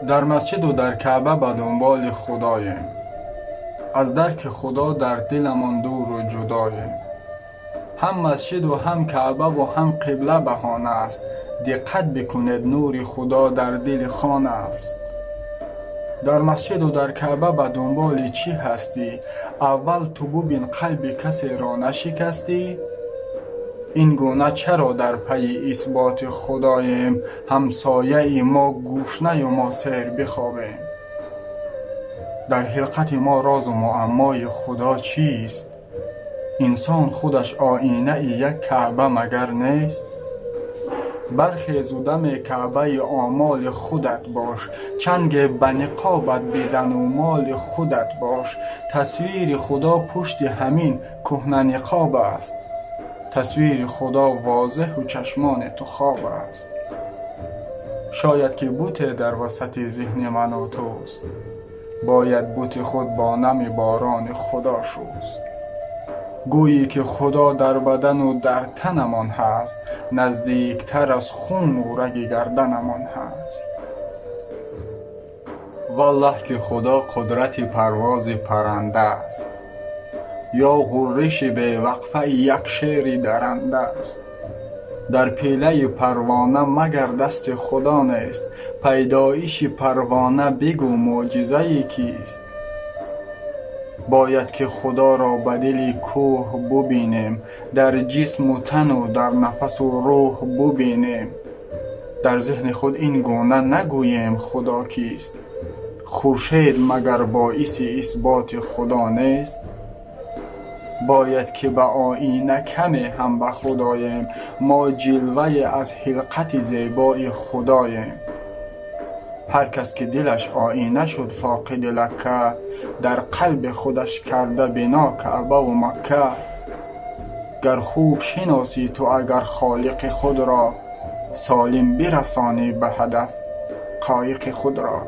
Дар масҷиду дар Каъба ба дунболи Худоем. Аз дарки Худо дар диламон дуру ҷудоем. Ҳам масҷиду ҳам Каъбаву ҳам қибла баҳона аст. Диққат бикунед, нури Худо дар дили хона аст. Дар масҷиду дар Каъба ба дунболи чӣ ҳастӣ? Аввал ту бубин, қалби касеро нашикастӣ? Ин гуна чаро дар пайи исботи Худоем, ҳамсояи мо гушнаю мо сер бихобем? Дар ҳилқати мо розу муаммои Худо чист? Инсон худаш оинаи як Каъба магар нест? Бархезу даме Каъбаи омоли худат бош, чанге ба ниқобат бизану моли худат бош. Тасвири Худо пушти ҳамин кӯҳна ниқоб аст. Тасвири Худо возеҳу чашмони ту хоб аст. Шояд ки буте дар васати зеҳни ману туст. Бояд бути худ бо нами борони Худо шуст. Гӯйӣ ки Худо дар бадану дар танамон ҳаст, наздиктар аз хуну раги гарданамон ҳаст. Валлаҳ, ки Худо қудрати парвози парранда аст ё ғурриши бевақфаи як шери даранда аст. Дар пилаи парвона магар дасти Худо нест? Пайдоиши парвона бигӯ, мӯъҷизаи кист? Бояд ки Худоро ба дили кӯҳ бубинем, дар ҷисму тану дар нафасу рӯҳ бубинем. Дар зеҳни худ ин гуна нагӯем: Худо кист? Хуршед магар боиси исботи Худо нест? Бояд ки ба оина каме ҳам ба худоем. Мо ҷилвае аз ҳилқати зебои Худоем. Ҳар кас ки дилаш оина шуд, фоқиди лакка, дар қалби худаш карда бино Каъбаву Макка. Гар хуб шиносӣ ту агар Холиқи худро, солим бирасонӣ ба ҳадаф қоиқи худро.